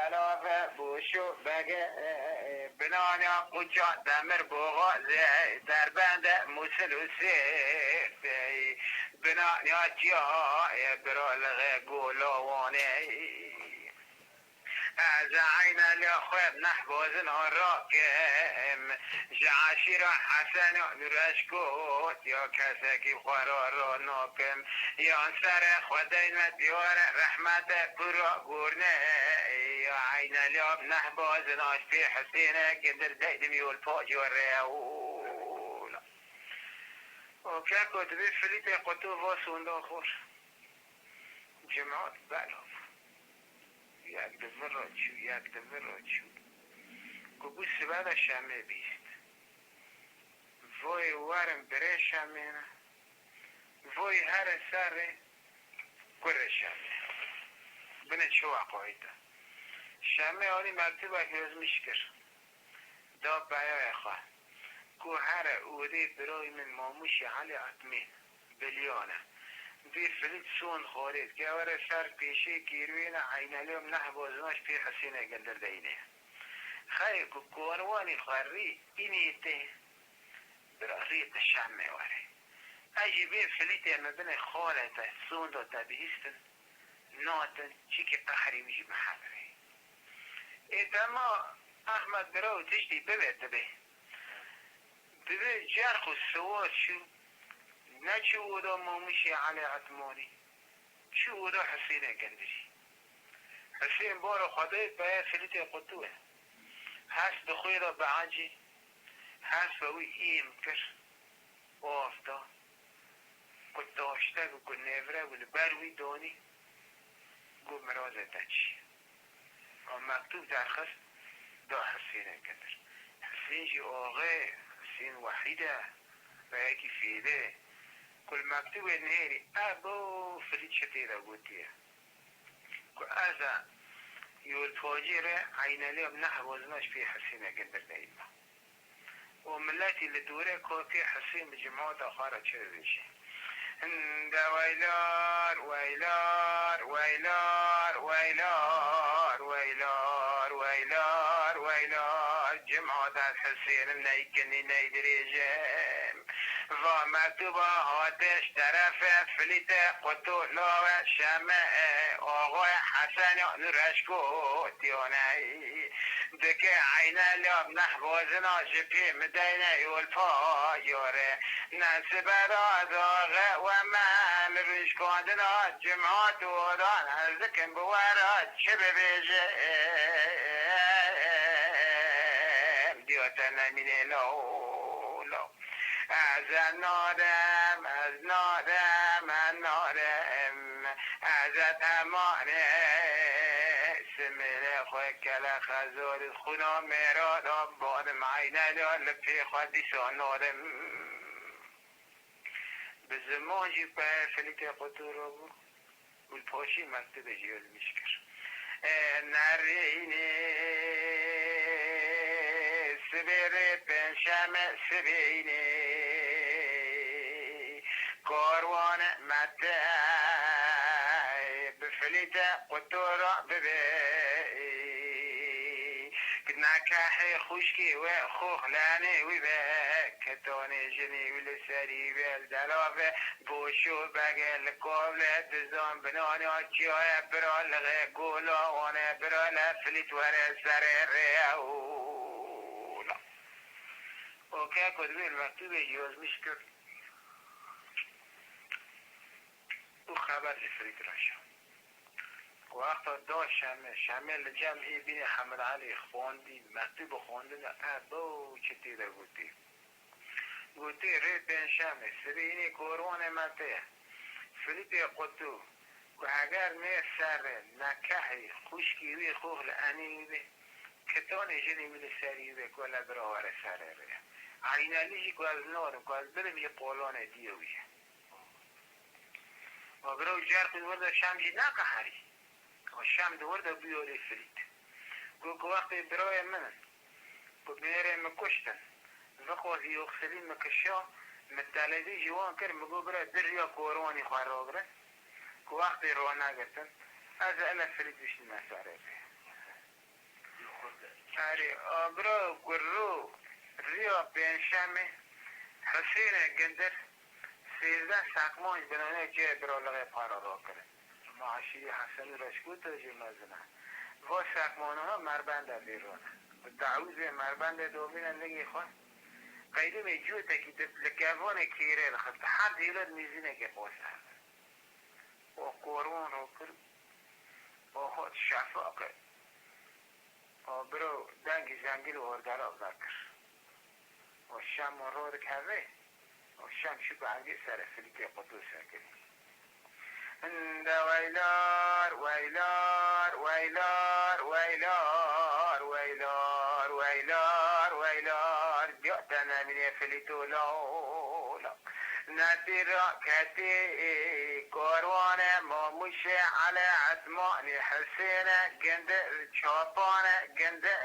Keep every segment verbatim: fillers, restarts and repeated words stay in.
Elave bûşo bege binanya quça demir boğazê derbende Musil û Sêrdey binanya çiyayê bira lixê golawanê. Ez eynelê xwe nehbazin rakim ji eşîra Hesen û Nûreşkot ya kesekî xwe ra ra nakim. Yan serê xwe deyne diyare rehmete kura gurne. Ya eynelab nehbazin aştê Hesêne gindir deydim yol paco reola. O keko dibê filîtê qutu va sonda xor. Cemaat belav. Yek di vir re çû, yek di vir re çû. Ku bû sibe de Şemê bîst. Voyê werin birê Şemê ne. Voyê here serê kurê Şemê. Binê çi weqayî de. Şemê anî mektubek yazmiş kir. Da peyayê xwe. Ku here odê birayê min Mamûşê Elî Etmên. Bilyane. Dê filît son xorê dike were ser pêşê kêrwêne eynelê nehbazinaş pê Hesênê gindir deyne. Xeyr ku korwanî xwe rî înê tê. Bira rî te Şemê were. Ez jî bê filîtê me binê xalê te, sonda te bihîstin, natin, çikî qehrî wî jî mehedire. Ê dema Ehmed bira û tiştî bibe dibe. Dibe cerx û siwar çû, ne çû oda Mamûşê Elê Etmonî. Çû oda Hesênê Gendirî. Hesên baro Xwedê peye filîtê qutû e. Hest bi xwê de biecî. Hest be wî êm kir. Av da. Ku taşte bû, ku nêvre bû, li ber wî danî. Got, mirazê te çi ye? Û mektûb derxist, da Hesênê Gendir. Hesên jî axê, Hesên Wehîd e, reyekî fêdê. Ku li mektûbê nihêrî, ebo filît çi tê de gotiye. Ku ez e yolpacî rê eynelê nehbazinaş pê Hesênê Gendir deyîme. Û miletî li dûrê kotê Hesên bi cemaata xwe re çi dibêje? Hinde weylar, weylar, weylar, weylar, weylar, weylar, weylar. Cemaat ez Hesênim neykinî neydirêjim. Va mektûba hate ji terefê filîtê qutû lawe Şemê, oxoyê Hesen ya Nûreşko tiyoney. Dike eyne lab nehbazina ji pê mideyne yol pa yore. Nesibeda daxe we me li rûşkandina cemaat û odan ez dikim bi we re çi bibêje. Diya te nemîne law law. Ez e narim, ez narim, ez narim. Ez e temane simêlê xwe kele xezorî xwina mêra da badim eyne da li pê xwe dîsa narim. Bi ziman jî peyê filîtê qutû re bû. Û li paşî mektubê jî yazmiş kir. E, nerînê sibê rê pênşeme sibêynê karwane mete bi filîte qutora bibe. Nekehê xwişkê we xoxlenê wî be, ketanê jinê wî li serî be, li delave boşo bege, li kavle dizan binana çiyaye, bira lixê gola wane, bira le filît were serê rê ew. Oke, ku divê li mektûbê jî yazmiş kir. Û xeber ji Firîd re şa. Wexta da Şemê, Şemê li cem ê bînê Hemed Elî xwendî, mektûb xwendin, e, bo çi tê de gotî. Gotî, rê pênşemê, sibê înê korwanê me tê ye. Filîtê qutû, ku eger nê serê, nekehî, xwişkî wî xox li enî wî bê, kitanê jinê wî li serî wî bê, ku le bira were serê rê. Eynelî jî ku ez narim, ku ez birim jî qolonê diyê wî ye. Ma bira û cerq û wir de Şam jî neqeherî. Şam di wir de bûyo lê filît. Got ku wextê birayê min in, ku mêrê min kuştin, vixwazî yoxsilî min kişa, min televî ji wan kir, min got bira di riya korwanî xwe ragrin, ku wextê ranegirtin, ez ê ele filît biştime serê pê. Erê, abra gurro riya pênşemê Husêne Gindir sêzdeh sekman ji binane cihê birolixê para rakirin. Ma eşîrî Hesen û Reşkûto jî mezin e. Va sekmanana merbende vîrone. Bi tewîzê merbendê dovîne nigê xwe. Qeydimê cotekî di li kevanê kêrê dixist. Her dêle di mêzînekê qose. O korwan rakir, o xwe şefaqe. O biro dengî zengîn û ordela vekir. O şem û ro dikeve, o şem şi bi engê serê filîtê qutû sekirî. Hinde weylar, weylar, weylar, weylar, weylar, weylar, weylar, diya te nemîne filîto law. Netîra ketî karwane Mamûşê Elê Etmanî Husêne Gindir Çapane Gindir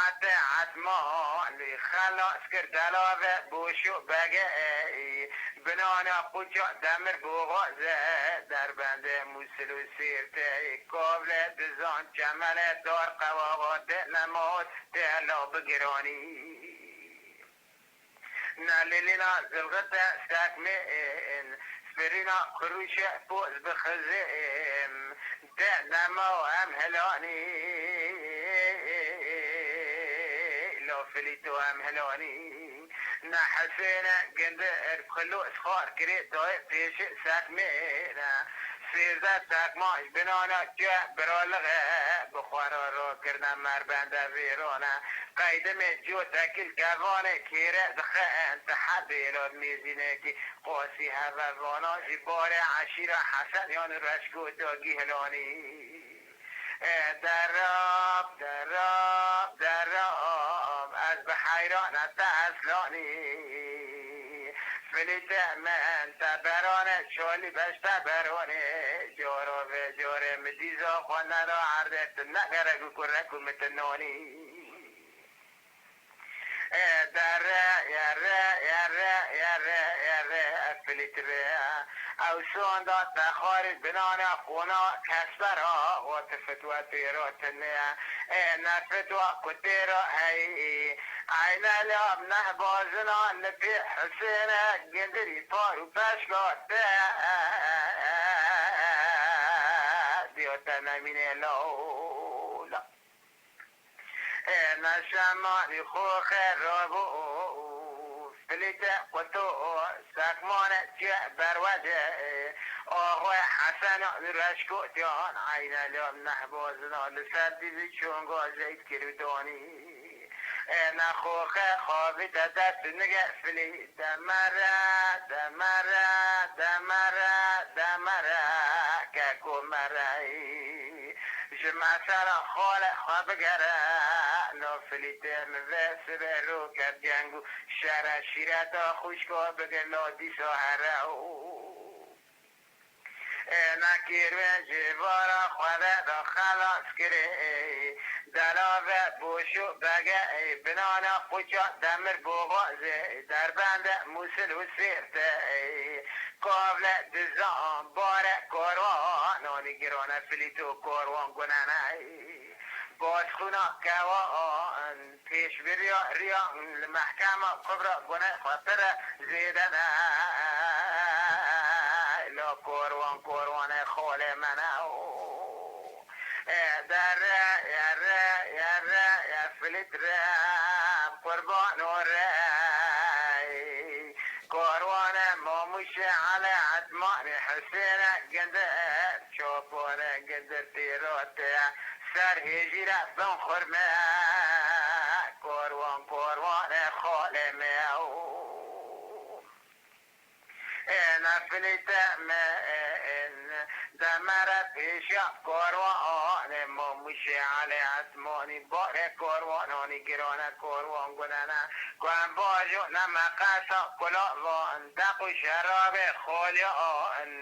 Ete Etmanî xelas kir delave boşo begeyî binana quça demir boxaze derbendê Mûsil û Sêrteyî kavle dizan çemele dar qewaxa de nemot tela bigiranî. Nelilîna zilxite sekmên, spirîna kuruşe poz bixizim, de nema em hilanî, lo filîto em hilanî. Ne Hesêne gindir kulo xar kirê dayê pêşê sekmêne. Sêzdeh sekman ji binana çe biralixe, bi xwe re rakirine merbende vêrane. Qeydimê cotekî li kevanê kêre dixin, ti hedê lo mêzînekî qasî heve vana jî barê eşîra Hesen yan û Reşko dagî hilanî. E, derab, derab, derab, ez bi heyrane te eslanî. Filîte min te berane, şolî beş te berane, coro ve corê mi dîza xwe neda erdê, tu ne gerek û kurek û mi tu nonî. E, derre, yerre, yerre, yerre, yerre, e, filître. Ew sonda te xwarî binane qona kesbera, o ti fitwe têro tine. E, ne fitwa ku têro heyî. Eyne lab neh bazina li pê Husêne gindirî par û peşka te. Diyo te nemîne lawla. Ê neşemanî xo xerab û filîte quto sekmane çi berwece. Axwe Hesen Reşkotiyan eyne lem nehbazina li ser dîvî çonga zeyt kir û danî. Ê nexoxe xavî de dest nige filî demere, demere, demere, demere, keko mereyî. Ji me sera xalê xwe bigere, lo filîtê min vê sibê rû ket ceng û şere şîreta xwişko bigir lo dîsa here û ê nekir wê ji vara xwe ve da xelas kirê. Delave boşo bege ê binana xuça demir boxazê derbende Mûsil û Sêrtê. Kavle dizan bare korwan, onî girone filîto korwan gunene. Bosxuna kewan pêşbiriya riya li mehkema kubra guney xwe pire zêde ne. La korwan korwanê xolê me ne. E dere, yere, yere, ye filître, qurban û rey. Karwane Mamûşê Elê Etmanî Husêne Gindir, çopore Gindir tîrote, ser hêjîre bin xurme, karwan karwane xalê me. Ê nefilîte me demere pêşiya karwanê Mamûşê Elê Etmanî, barê karwananî girane karwan gunene. Ku em bajo ne meqesa kulavan, deq û şerabê xoliyan.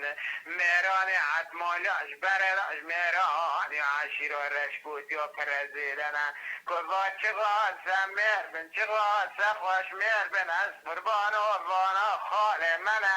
Mêranê Etmaliya ji berê de ji mêranê eşîra Reşkotiya pire zêde ne. Ku va çixa se mêr bin, çixa se xweş mêr bin, ez qurbano vana xalê me ne.